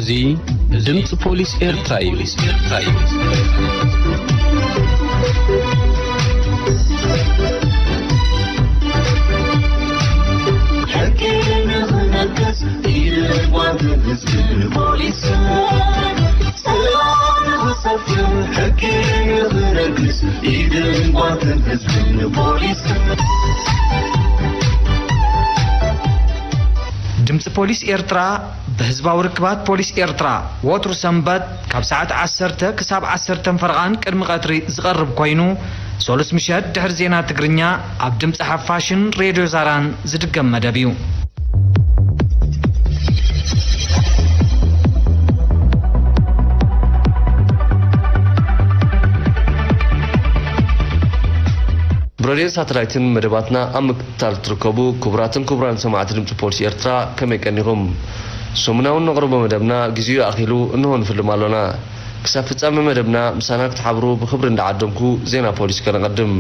እዚ ድምፂ ፖሊስ ኤርትራ እዩ። ሕጊ ንኽነግስ ኢድን ጓንትን ህዝብን ፖሊስን፣ ሰላም ንኽሰፍን ሕጊ ንኽነግስ ኢድን ጓንትን ህዝብን ፖሊስን። ድምፂ ፖሊስ ኤርትራ ብህዝባዊ ርክባት ፖሊስ ኤርትራ ወትሩ ሰንበት ካብ ሰዓት ዓሰርተ ክሳብ ዓሰርተ ፈረቓን ቅድሚ ቀትሪ ዝቐርብ ኮይኑ፣ ሶሉስ ምሸት ድሕሪ ዜና ትግርኛ ኣብ ድምፂ ሓፋሽን ሬድዮ ዛራን ዝድገም መደብ እዩ። ብሬድዮን ሳተላይትን መደባትና ኣብ ምክትታል ትርከቡ ክቡራትን ክቡራን ሰማዕቲ ድምፂ ፖሊስ ኤርትራ፣ ከመይ ቀኒኹም? ሰሙናውን ነቕርቦ መደብና ግዜኡ ኣኺሉ እንሆ ንፍልም ኣሎና። ክሳብ ፍጻመ መደብና ምሳና ክትሓብሩ ብኽብሪ እንዳዓደምኩ፣ ዜና ፖሊስ ከነቐድም።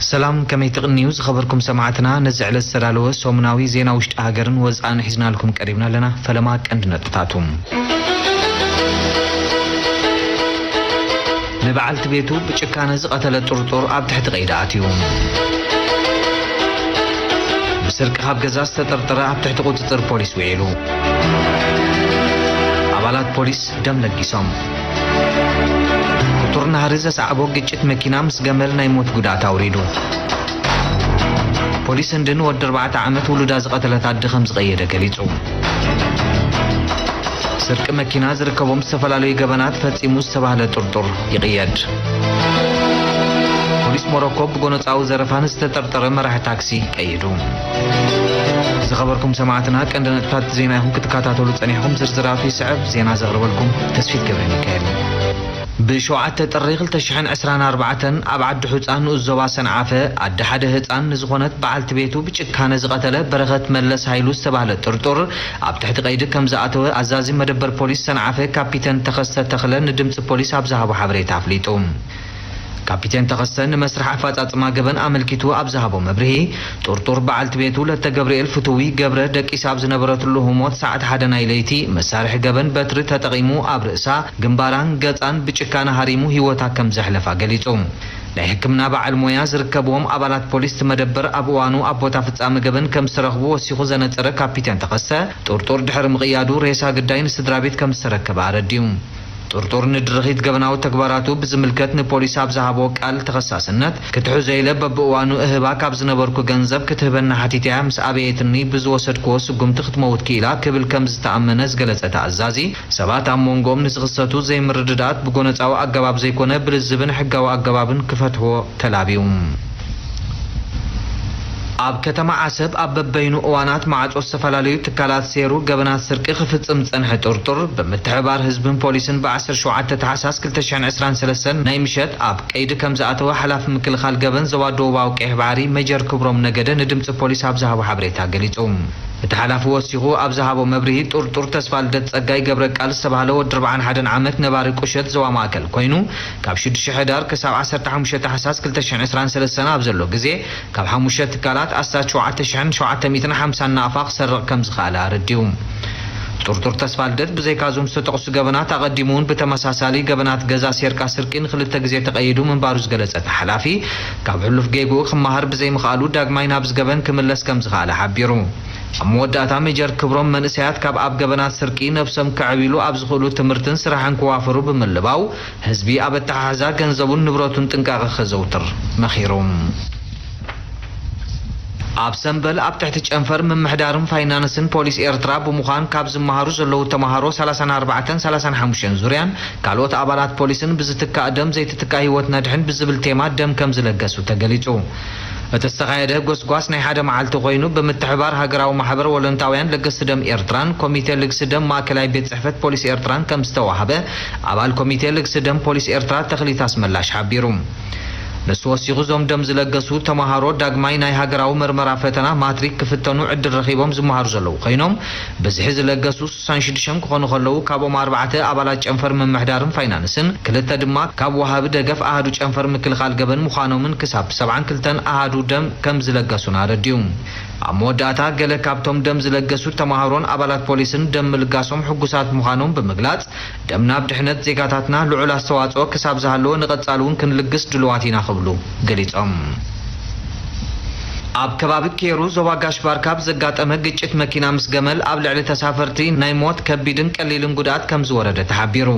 ሰላም፣ ከመይ ትቕንዩ ዝኸበርኩም ሰማዕትና? ነዚ ዕለት ዝተዳለወ ሰሙናዊ ዜና ውሽጢ ሃገርን ወፃእን ሒዝናልኩም ቀሪብና ኣለና። ፈለማ ቀንዲ ነጥብታቱ። ንበዓልቲ ቤቱ ብጭካነ ዝቐተለ ጥርጡር ኣብ ትሕቲ ቀይዲ ኣትዩ። ብስርቂ ካብ ገዛ ዝተጠርጠረ ኣብ ትሕቲ ቁጽጽር ፖሊስ ውዒሉ። ኣባላት ፖሊስ ደም ለጊሶም። ክቱር ናህሪ ዘሰዓቦ ግጭት መኪና ምስ ገመል ናይ ሞት ጉድኣት ኣውሪዱ። ፖሊስ ህንዲ ንወዲ ኣርባዕተ ዓመት ውሉዳ ዝቐተለት ኣደ ከም ዝቐየደ ገሊጹ። ስርቂ መኪና ዝርከቦም ዝተፈላለዩ ገበናት ፈጺሙ ዝተባህለ ጥርጡር ይቕየድ። ፖሊስ ሞሮኮ ብጎነጻዊ ዘረፋ ንዝተጠርጠረ መራሒ ታክሲ ቀይዱ። ዝኸበርኩም ሰማዕትና፣ ቀንዲ ነጥብታት ዜና ኢኹም ክትከታተሉ ጸኒሕኩም። ዝርዝራቱ ይስዕብ። ዜና ዘቕርበልኩም ተስፊት ገብረ ሚካኤል። ብሸውዓተ ጥሪ ክልተ ሽሕን ዕስራን ኣርባዕተን ኣብ ዓዲ ሑጻ ንኡስ ዞባ ሰንዓፈ ኣደ ሓደ ህጻን ንዝኾነት በዓልቲ ቤቱ ብጭካነ ዝቐተለ በረኸት መለስ ሃይሉ ዝተባህለ ጥርጡር ኣብ ትሕቲ ቀይዲ ከም ዝኣተወ ኣዛዚ መደበር ፖሊስ ሰንዓፈ ካፒተን ተኸስተ ተኽለ ንድምጺ ፖሊስ ኣብ ዝሃቦ ሓበሬታ ኣፍሊጡ። ካፒቴን ተኸስተ ንመስርሕ ኣፈጻጽማ ገበን ኣመልኪቱ ኣብ ዝሃቦ መብርሂ፣ ጥርጡር በዓልቲ ቤቱ ለተ ገብርኤል ፍትዊ ገብረ ደቂሳ ኣብ ዝነበረትሉ ህሞት ሰዓት ሓደ ናይ ለይቲ መሳርሒ ገበን በትሪ ተጠቒሙ ኣብ ርእሳ፣ ግንባራን ገጻን ብጭካነ ሃሪሙ ህይወታ ከም ዘሕለፋ ገሊጹ። ናይ ሕክምና በዓል ሞያ ዝርከብዎም ኣባላት ፖሊስ እቲ መደበር ኣብ እዋኑ ኣብ ቦታ ፍጻመ ገበን ከም ዝተረኽቡ ወሲኹ ዘነጸረ ካፒቴን ተኸስተ፣ ጥርጡር ድሕሪ ምቕያዱ ሬሳ ግዳይ ንስድራ ቤት ከም ዝተረከበ ኣረዲኡ። ጥርጡር ንድርኺት ገበናዊ ተግባራቱ ብዝምልከት ንፖሊስ ኣብ ዝሃቦ ቃል ተኸሳስነት፣ ክትሕዞ ኢለ በብእዋኑ እህባ ካብ ዝነበርኩ ገንዘብ ክትህበኒ ሓቲተያ ምስ ኣበየትኒ ብዝወሰድክዎ ስጉምቲ ክትመውት ክኢላ ክብል ከም ዝተኣመነ ዝገለጸ እቲ ኣዛዚ፣ ሰባት ኣብ መንጎኦም ንዝኽሰቱ ዘይምርድዳኣት ብጎነጻዊ ኣገባብ ዘይኮነ ብልዝብን ሕጋዊ ኣገባብን ክፈትሕዎ ተላብዩ። ኣብ ከተማ ዓሰብ ኣብ በበይኑ እዋናት ማዕጾ ዝተፈላለዩ ትካላት ሴሩ ገበናት ስርቂ ክፍጽም ዝጸንሐ ጥርጡር ብምትሕብባር ህዝብን ፖሊስን ብ ዓሰርተ ሸውዓተ ታሕሳስ ክልተ ሽሕን ዕስራን ሰለስተን ናይ ምሸት ኣብ ቀይዲ ከም ዝኣተወ ሓላፊ ምክልኻል ገበን ዞባ ደቡባዊ ቀይሕ ባሕሪ ሜጀር ክብሮም ነገደ ንድምጺ ፖሊስ ኣብ ዝሃቦ ሓበሬታ ገሊጹ። እቲ ሓላፊ ወሲኹ ኣብ ዝሃቦ መብርሂ ጥርጡር ተስፋልደት ጸጋይ ገብረቃል ዝተባህለ ወዲ ኣርባዓን ሓደን ዓመት ነባሪ ቁሸት ዞባ ማእከል ኮይኑ ካብ ሽዱሽተ ሕዳር ክሳብ ዓሰርተ ሓሙሽተ ታሕሳስ ክልተ ሽሕን ዕስራን ሰለስተን ኣብ ዘሎ ግዜ ካብ ሓሙሽተ ትካላት ኣስታት ሸውዓተ ሽሕን ሸውዓተ ሚእትን ሓምሳን ናቕፋ ክሰርቕ ከም ዝኸኣለ ኣረዲኡ። ጥርጡር ተስፋልደት ብዘይካዞም ዝተጠቕሱ ገበናት ኣቐዲሙ እውን ብተመሳሳሊ ገበናት ገዛ ሴርካ ስርቂ ንክልተ ግዜ ተቐይዱ ምንባሩ ዝገለጸ እቲ ሓላፊ፣ ካብ ሕሉፍ ጌግኡ ክመሃር ብዘይምኽኣሉ ዳግማይ ናብዚ ገበን ክምለስ ከም ዝኸኣለ ሓቢሩ። ኣብ መወዳእታ ሜጀር ክብሮም መንእሰያት ካብ ኣብ ገበናት ስርቂ ነብሶም ከዕብሉ ኣብ ዝኽእሉ ትምህርትን ስራሕን ክዋፈሩ ብምልባው ህዝቢ ኣብ ኣተሓሕዛ ገንዘቡን ንብረቱን ጥንቃቐ ከዘውትር መኺሩ። ኣብ ሰምበል ኣብ ትሕቲ ጨንፈር ምምሕዳርን ፋይናንስን ፖሊስ ኤርትራ ብምዃን ካብ ዝመሃሩ ዘለዉ ተምሃሮ ሰላሳን ኣርባዕተን ሰላሳን ሓሙሽተን ዙርያን ካልኦት ኣባላት ፖሊስን ብዝትካእ ደም ዘይትትካእ ህይወት ነድሕን ብዝብል ቴማ ደም ከም ዝለገሱ ተገሊጹ። እቲ ዝተኻየደ ጎስጓስ ናይ ሓደ መዓልቲ ኮይኑ ብምትሕባር ሃገራዊ ማሕበር ወለንታውያን ለገስቲ ደም ኤርትራን ኮሚቴ ልግሲ ደም ማእከላይ ቤት ጽሕፈት ፖሊስ ኤርትራን ከም ዝተዋህበ ኣባል ኮሚቴ ልግሲ ደም ፖሊስ ኤርትራ ተኽሊት ኣስመላሽ ሓቢሩ። ንሱ ወሲኹ፣ እዞም ደም ዝለገሱ ተማሃሮ ዳግማይ ናይ ሃገራዊ መርመራ ፈተና ማትሪክ ክፍተኑ ዕድል ረኺቦም ዝመሃሩ ዘለዉ ኮይኖም፣ ብዝሒ ዝለገሱ ስሳን ሽዱሽተን ክኾኑ ከለዉ፣ ካብኦም ኣርባዕተ ኣባላት ጨንፈር ምምሕዳርን ፋይናንስን፣ ክልተ ድማ ካብ ወሃቢ ደገፍ ኣሃዱ ጨንፈር ምክልኻል ገበን ምዃኖምን ክሳብ ሰብዓን ክልተን ኣሃዱ ደም ከም ዝለገሱን ኣረዲኡ። ኣብ መወዳእታ፣ ገለ ካብቶም ደም ዝለገሱ ተማሃሮን ኣባላት ፖሊስን ደም ምልጋሶም ሕጉሳት ምዃኖም ብምግላጽ፣ ደም ናብ ድሕነት ዜጋታትና ልዑል ኣስተዋጽኦ ክሳብ ዝሃለዎ፣ ንቐጻሊ እውን ክንልግስ ድሉዋት ኢና ክብሉ ገሊጾም። ኣብ ከባቢ ኬሩ ዞባ ጋሽ ባርካ ኣብ ዘጋጠመ ግጭት መኪና ምስ ገመል ኣብ ልዕሊ ተሳፈርቲ ናይ ሞት ከቢድን ቀሊልን ጉድኣት ከም ዝወረደ ተሓቢሩ።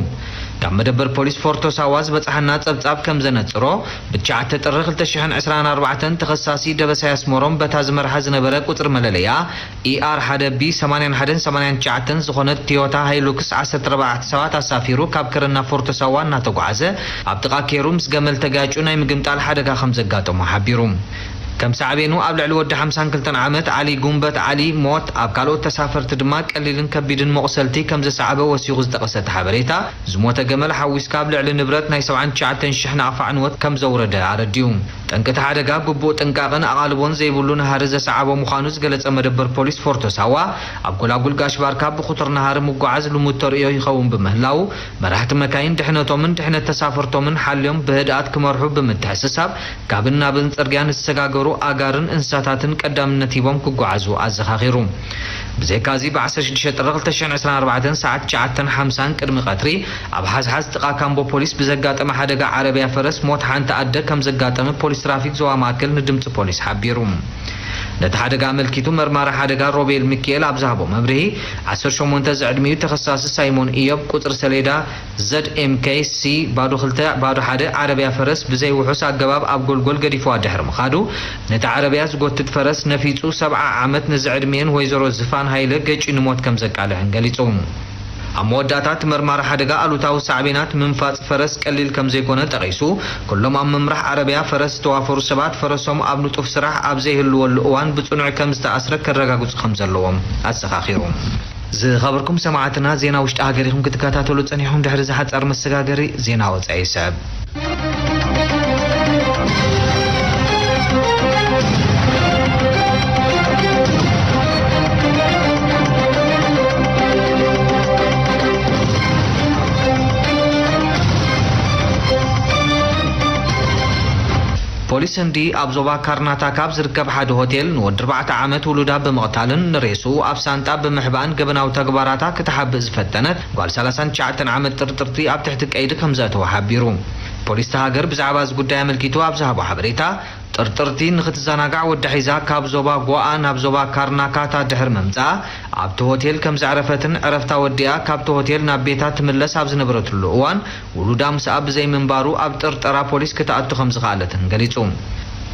ካብ መደበር ፖሊስ ፎርቶ ሳዋ ዝበጽሓና ጸብጻብ ከም ዘነጽሮ፣ ብትሽዓተ ጥሪ ክልተ ሽሕን ዕስራን ኣርባዕተን ተኸሳሲ ደበሳይ ኣስመሮም በታ ዝመርሓ ዝነበረ ቁጽሪ መለለያ ኢኣር ሓደ ቢ ሰማንያን ሓደን ሰማንያን ትሽዓተን ዝኾነት ቶዮታ ሃይሉክስ ዓሰርተ ኣርባዕተ ሰባት ኣሳፊሩ ካብ ከረን ናብ ፎርቶ ሳዋ እናተጓዓዘ ኣብ ጥቓ ኬሩ ምስ ገመል ተጋጩ ናይ ምግምጣል ሓደጋ ከም ዘጋጠሞ ሓቢሩ። ከም ሳዕቤኑ ኣብ ልዕሊ ወዲ ሓምሳን ክልተን ዓመት ዓሊ ጉንበት ዓሊ ሞት፣ ኣብ ካልኦት ተሳፈርቲ ድማ ቀሊልን ከቢድን መቑሰልቲ ከም ዘሰዓበ ወሲኹ ዝጠቐሰ እቲ ሓበሬታ፣ ዝሞተ ገመል ሓዊስካ ኣብ ልዕሊ ንብረት ናይ ሰብዓን ትሽዓተን ሽሕ ናቕፋ ዕንወት ከም ዘውረደ ኣረዲኡ። ጠንቂ እቲ ሓደጋ ግቡእ ጥንቃቐን ኣቓልቦን ዘይብሉ ናህሪ ዘሰዓቦ ምዃኑ ዝገለጸ መደበር ፖሊስ ፎርቶ ሳዋ፣ ኣብ ጎላጉል ጋሽ ባርካ ብኹቱር ናህሪ ምጓዓዝ ልሙድ ተርእዮ ይኸውን ብምህላው፣ መራሕቲ መካይን ድሕነቶምን ድሕነት ተሳፈርቶምን ሓልዮም ብህድኣት ክመርሑ ብምትሕስሳብ፣ ካብን ናብን ጽርግያ ንዝሰጋገሩ ኣጋርን እንስሳታትን ቀዳምነት ሂቦም ክጓዓዙ ኣዘኻኺሩ። ብዘይካዚ፣ ብ ዓሰርተ ሽዱሽተ ጥሪ ክልተ ሽሕን ዕስራን ኣርባዕተን ሰዓት ትሽዓተን ሓምሳን ቅድሚ ቀትሪ፣ ኣብ ሓዝሓዝ ጥቓ ካምቦ ፖሊስ ብዘጋጠመ ሓደጋ ዓረብያ ፈረስ ሞት ሓንቲ ኣደ ከም ዘጋጠመ ፖሊስ ትራፊክ ዞባ ማእከል ንድምጺ ፖሊስ ሓቢሩ። ነቲ ሓደጋ ኣመልኪቱ መርማሪ ሓደጋ ሮቤል ሚኪኤል ኣብ ዝሃቦ መብርሂ፣ ዓሰርተ ሸሞንተ ዝዕድሚኡ ተኸሳሲ ሳይሞን ኢዮብ ቁጽሪ ሰሌዳ ዘድ ኤም ኬ ሲ ባዶ ክልተ ባዶ ሓደ ዓረብያ ፈረስ ብዘይ ውሑስ ኣገባብ ኣብ ጎልጎል ገዲፍዋ ድሕሪ ምኻዱ፣ ነቲ ዓረብያ ዝጎትት ፈረስ ነፊጹ ሰብዓ ዓመት ንዝዕድሚኤን ወይዘሮ ዝፋን ሃይለ ገጭዩ ንሞት ከም ዘቃልዐን ገሊጹ። ኣብ መወዳእታ እቲ መርማሪ ሓደጋ ኣሉታዊ ሳዕቤናት ምንፋጽ ፈረስ ቀሊል ከም ዘይኮነ ጠቒሱ፣ ኩሎም ኣብ ምምራሕ ዓረብያ ፈረስ ዝተዋፈሩ ሰባት ፈረሶም ኣብ ንጡፍ ስራሕ ኣብ ዘይህልወሉ እዋን ብጽኑዕ ከም ዝተኣስረ ከረጋግጹ ከም ዘለዎም ኣዘኻኺሩ። ዝኸበርኩም ሰማዕትና፣ ዜና ውሽጢ ሃገር ኢኹም ክትከታተሉ ጸኒሕኩም። ድሕሪ እዚ ሓጻር መሰጋገሪ ዜና ወጻኢ ይስዕብ። ፖሊስ ህንዲ ኣብ ዞባ ካርናታካ ኣብ ዝርከብ ሓደ ሆቴል ንወዲ ኣርባዕተ ዓመት ውሉዳ ብምቕታልን ንሬስኡ ኣብ ሳንጣ ብምሕባእን ገበናዊ ተግባራታ ክትሓብእ ዝፈተነት ጓል ሰላሳን ትሽዓተን ዓመት ጥርጥርቲ ኣብ ትሕቲ ቀይዲ ከም ዘእተወ ሓቢሩ። ፖሊስ እታ ሃገር ብዛዕባ እዚ ጉዳይ ኣመልኪቱ ኣብ ዝሃቦ ሓበሬታ፣ ጥርጥርቲ ንኽትዘናጋዕ ወዳ ሒዛ ካብ ዞባ ጓኣ ናብ ዞባ ካርናካታ ድሕሪ ምምጻኣ፣ ኣብቲ ሆቴል ከም ዘዕረፈትን ዕረፍታ ወዲኣ ካብቲ ሆቴል ናብ ቤታ ትምለስ ኣብ ዝነበረትሉ እዋን፣ ውሉዳ ምስኣ ብዘይ ምንባሩ ኣብ ጥርጠራ ፖሊስ ክትኣቱ ከም ዝኸኣለትን ገሊጹ።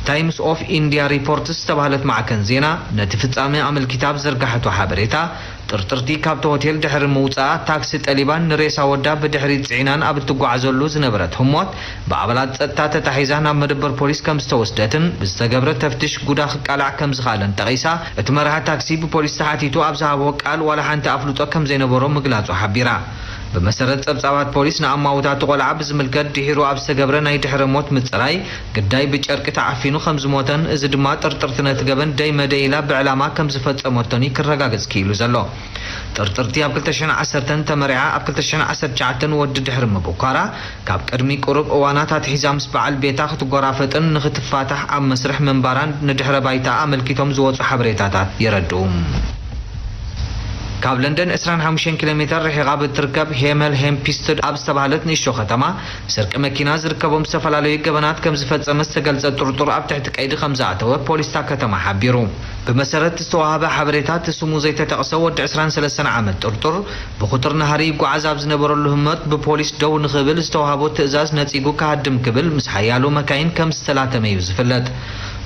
ታይምስ ኦፍ ኢንድያ ሪፖርትስ ዝተባህለት ማዕከን ዜና ነቲ ፍጻመ ኣመልኪታ ኣብ ዘርጋሐቶ ሓበሬታ፣ ጥርጥርቲ ካብቲ ሆቴል ድሕሪ ምውጻኣ፣ ታክሲ ጠሊባን ንሬሳ ወዳ ብድሕሪት ጽዒናን ኣብ እትጓዓዘሉ ዝነበረት ህሞት፣ ብኣባላት ጸጥታ ተታሒዛ ናብ መደበር ፖሊስ ከም ዝተወስደትን ብዝተገብረ ተፍትሽ ጉዳ ክቃላዕ ከም ዝኸኣለን ጠቒሳ፣ እቲ መርሃ ታክሲ ብፖሊስ ተሓቲቱ ኣብ ዝሃቦ ቃል ዋላ ሓንቲ ኣፍልጦ ከም ዘይነበሮ ምግላጹ ሓቢራ። ብመሰረት ጸብጻባት ፖሊስ፣ ንኣማውታ እቲ ቆልዓ ብዝምልከት ድሒሩ ኣብ ዝተገብረ ናይ ድሕረ ሞት ምጽራይ፣ ግዳይ ብጨርቂ ተዓፊኑ ከም ዝሞተን፣ እዚ ድማ ጥርጥርቲ ነቲ ገበን ደይ መደይ ኢላ ብዕላማ ከም ዝፈጸመቶን እዩ ክረጋገጽ ክኢሉ ዘሎ። ጥርጥርቲ ኣብ ክልተ ሽሕን ዓሰርተን ተመሪዓ፣ ኣብ ክልተ ሽሕን ዓሰርተ ትሽዓተን ወዲ ድሕሪ ምብኳራ፣ ካብ ቅድሚ ቁሩብ እዋናት ኣትሒዛ ምስ በዓል ቤታ ክትጎራፈጥን ንኽትፋታሕ ኣብ መስርሕ ምንባራን ንድሕረ ባይታኣ ኣመልኪቶም ዝወጹ ሓበሬታታት የረድኡ። ካብ ለንደን ዕስራን ሓሙሽተን ኪሎ ሜተር ርሒቓ ብትርከብ ሄመል ሄምፒስትድ ኣብ ዝተባህለት ንእሽቶ ከተማ፣ ስርቂ መኪና ዝርከቦም ዝተፈላለዩ ገበናት ከም ዝፈጸመ ዝተገልጸ ጥርጡር ኣብ ትሕቲ ቀይዲ ከም ዝኣተወ ፖሊስ እታ ከተማ ሓቢሩ። ብመሰረት ዝተዋህበ ሓበሬታ፣ እቲ ስሙ ዘይተጠቕሰ ወዲ ዕስራን ሰለስተን ዓመት ጥርጡር፣ ብኹቱር ናህሪ ይጓዓዝ ኣብ ዝነበረሉ ህሞት፣ ብፖሊስ ደው ንኽብል ዝተዋህቦ ትእዛዝ ነጺጉ ክሃድም ክብል ምስ ሓያሎ መካይን ከም ዝተላተመ እዩ ዝፍለጥ።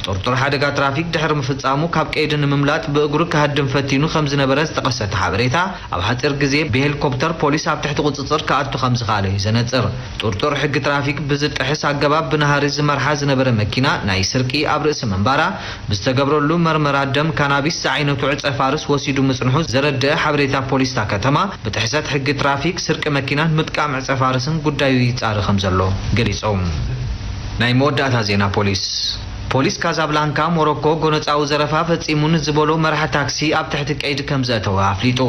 ጥርጡር ሓደጋ ትራፊክ ድሕሪ ምፍጻሙ፣ ካብ ቀይዲ ንምምላጥ ብእግሩ ክሃድም ፈቲኑ ከም ዝነበረ ዝጠቐሰ እቲ ሓበሬታ፣ ኣብ ሓጺር ግዜ ብሄሊኮፕተር ፖሊስ ኣብ ትሕቲ ቁጽጽር ክኣቱ ከም ዝኸኣለ እዩ ዘነጽር። ጥርጡር ሕጊ ትራፊክ ብዝጥሕስ ኣገባብ ብናህሪ ዝመርሓ ዝነበረ መኪና ናይ ስርቂ ኣብ ርእሲ ምንባራ፣ ብዝተገብረሉ መርመራ ደም ካናቢስ ዝዓይነቱ ዕጸ ፋርስ ወሲዱ ምጽንሑ ዘረድአ ሓበሬታ ፖሊስ እታ ከተማ፣ ብጥሕሰት ሕጊ ትራፊክ፣ ስርቂ መኪናን ምጥቃም ዕጸ ፋርስን ጉዳዩ ይጻረ ከም ዘሎ ገሊጾም። ናይ መወዳእታ ዜና ፖሊስ። ፖሊስ ካዛብላንካ ሞሮኮ ጎነጻዊ ዘረፋ ፈጺሙ ንዝበሎ መራሒ ታክሲ ኣብ ትሕቲ ቀይዲ ከም ዘእተወ ኣፍሊጡ።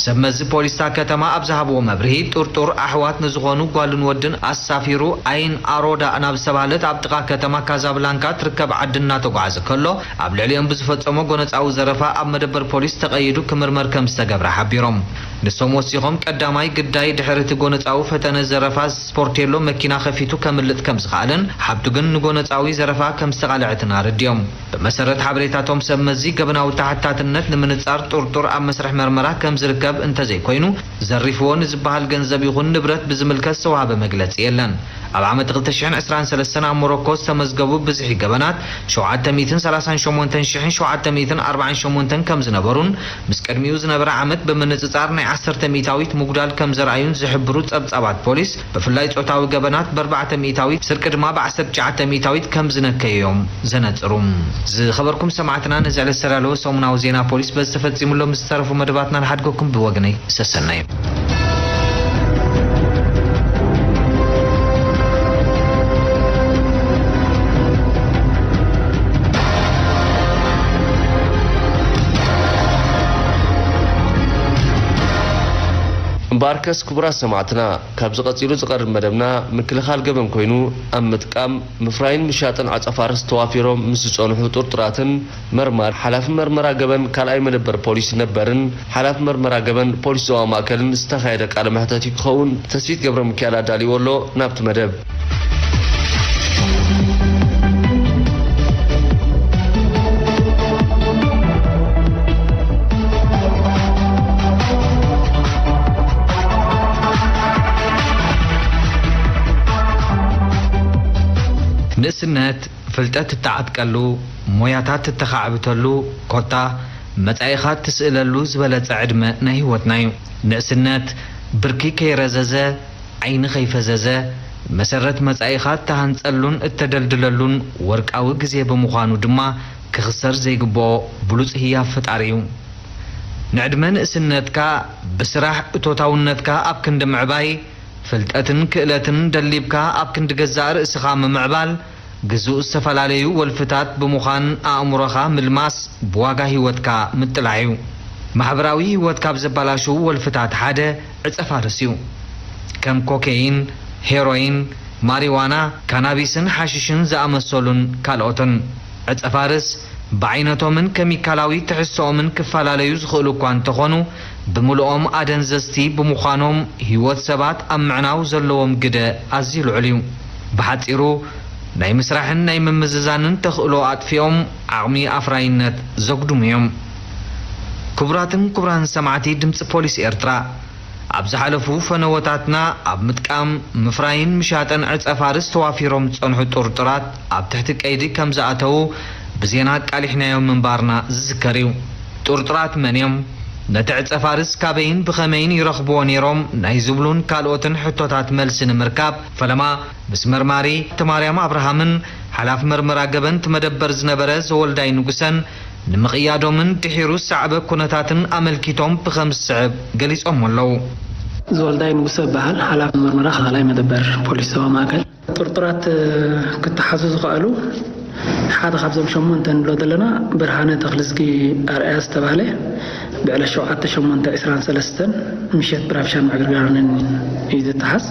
ሰብ መዚ ፖሊስ እታ ከተማ ኣብ ዝሃብዎ መብርሂ፣ ጥርጡር ኣሕዋት ንዝኾኑ ጓልን ወድን ኣሳፊሩ፣ ኣይን ኣሮዳ ናብ ዝተባህለት ኣብ ጥቓ ከተማ ካዛብላንካ ትርከብ ዓዲ እናተጓዓዘ ከሎ፣ ኣብ ልዕሊኦም ብዝፈጸሞ ጎነጻዊ ዘረፋ ኣብ መደበር ፖሊስ ተቐይዱ ክምርመር ከም ዝተገብረ ሓቢሮም። ንሶም ወሲኾም፣ ቀዳማይ ግዳይ ድሕሪ እቲ ጎነጻዊ ፈተነ ዘረፋ ስፖርቴሎ መኪና ከፊቱ ከምልጥ ከም ዝኸኣለን፣ ሓብቱ ግን ንጎነጻዊ ዘረፋ ከም ዝተቓልዐትን ኣረዲኦም። ብመሰረት ሓበሬታቶም ሰብ መዚ፣ ገበናዊ ተሓታትነት ንምንጻር ጥርጡር ኣብ መስርሕ መርመራ ከም ዝርከብ እንተዘይኮይኑ፣ ዘሪፍዎ ንዝበሃል ገንዘብ ይኹን ንብረት ብዝምልከት ዝተዋህበ መግለጺ የለን። ኣብ ዓመት ክልተ ሽሕን ዕስራን ሰለስተን ኣብ ሞሮኮ ዝተመዝገቡ ብዝሒ ገበናት ሸውዓተ ሚእትን ሰላሳን ሸሞንተን ሽሕን ሸውዓተ ሚእትን ኣርባዓን ሸሞንተን ከም ዝነበሩን፣ ምስ ቅድሚኡ ዝነበረ ዓመት ብምንጽጻር ናይ ዓሰርተ ሚእታዊት ምጉዳል ከም ዘርኣዩን ዝሕብሩ ጸብጻባት ፖሊስ፣ ብፍላይ ጾታዊ ገበናት ብኣርባዕተ ሚእታዊት፣ ስርቂ ድማ ብዓሰርተ ትሽዓተ ሚእታዊት ከም ዝነከዮም ዘነጽሩ። ዝኸበርኩም ሰማዕትና፣ ነዚ ዕለት ዝተዳለወ ሰሙናዊ ዜና ፖሊስ በዚ ተፈጺሙ ኣሎ። ምስ ዝተረፉ መደባትና ንሓድገኩም። ብወገነይ ሰሰናዩ። እምበኣርከስ ክቡራት ሰማዕትና፣ ካብዚ ቀጺሉ ዝቐርብ መደብና ምክልኻል ገበን ኮይኑ፣ ኣብ ምጥቃም፣ ምፍራይን ምሻጥን ዓጸፋርስ ተዋፊሮም ምስ ዝጸንሑ ጥርጡራትን መርማሪ ሓላፊ መርመራ ገበን ካልኣይ መደበር ፖሊስ ነበርን ሓላፊ መርመራ ገበን ፖሊስ ዞባ ማእከልን ዝተኻየደ ቃለ መሕተት እዩ ክኸውን። ተስፊት ገብረ ሚካኤል ኣዳልይዎ ኣሎ። ናብቲ መደብ። ንእስነት ፍልጠት እትዓጥቀሉ፣ ሞያታት እተኻዕብተሉ፣ ኮታ መጻኢኻ እትስእለሉ ዝበለጸ ዕድመ ናይ ህይወትና እዩ። ንእስነት ብርኪ ከይረዘዘ፣ ዓይኒ ከይፈዘዘ፣ መሰረት መጻኢኻ እተሃንጸሉን እተደልድለሉን ወርቃዊ ግዜ ብምዃኑ ድማ ክኽሰር ዘይግብኦ ብሉጽ ህያብ ፈጣሪ እዩ። ንዕድመ ንእስነትካ ብስራሕ እቶታውነትካ ኣብ ክንዲ ምዕባይ፣ ፍልጠትን ክእለትን ደሊብካ ኣብ ክንዲ ገዛእ ርእስኻ ምምዕባል፣ ግዙእ ዝተፈላለዩ ወልፍታት ብምዃን ኣእምሮኻ ምልማስ ብዋጋ ህይወትካ ምጥላዕ እዩ። ማሕበራዊ ህይወት ካብ ዘበላሽዉ ወልፍታት ሓደ ዕጸ ፋርስ እዩ። ከም ኮኬይን፣ ሄሮይን፣ ማሪዋና፣ ካናቢስን ሓሽሽን ዝኣመሰሉን ካልኦትን። ዕጸ ፋርስ ብዓይነቶምን ከሚካላዊ ትሕዝቶኦምን ክፈላለዩ ዝኽእሉ እኳ እንተኾኑ፣ ብምልኦም ኣደንዘዝቲ ብምዃኖም ህይወት ሰባት ኣብ ምዕናው ዘለዎም ግደ ኣዝዩ ልዑል እዩ። ብሓጺሩ፣ ናይ ምስራሕን ናይ ምምዝዛንን ተኽእሎ ኣጥፊኦም ዓቕሚ ኣፍራይነት ዘጉድሙ እዮም። ክቡራትን ክቡራን ሰማዕቲ ድምጺ ፖሊስ ኤርትራ፣ ኣብ ዝሓለፉ ፈነወታትና ኣብ ምጥቃም፣ ምፍራይን ምሻጥን ዕጸ ፋርስ ተዋፊሮም ዝጸንሑ ጥርጡራት ኣብ ትሕቲ ቀይዲ ከም ዝኣተዉ ብዜና ኣቃሊሕናዮ ምንባርና ዝዝከር እዩ። ጥርጡራት መን እዮም? ነቲ ዕጸ ፋርስ ካበይን ብኸመይን ይረኽብዎ ነይሮም? ናይ ዝብሉን ካልኦትን ሕቶታት መልሲ ንምርካብ ፈለማ ምስ መርማሪ ተማርያም ኣብርሃምን ሓላፊ መርመራ ገበን እቲ መደበር ዝነበረ ዘወልዳይ ንጉሰን ንምቕያዶምን ድሒሩ ዝሰዕበ ኩነታትን ኣመልኪቶም ብኸም ዝስዕብ ገሊጾም ኣለዉ። ዘወልዳይ ንጉሰ እበሃል፣ ሓላፊ መርመራ ካልኣይ መደበር ፖሊስ ዞባ ማእከል። ጥርጡራት ክተሓዙ ዝኸኣሉ ሓደ ካብዞም ሸሞንተ ንብሎ ዘለና ብርሃነ ተኽልዝጊ ኣርኣያ ዝተባህለ ብዕለት ሸውዓተ ሸሞንተ ዕስራን ሰለስተን ምሸት ብራብሻን ምዕግርጋርን እዩ ዝተሓዝ።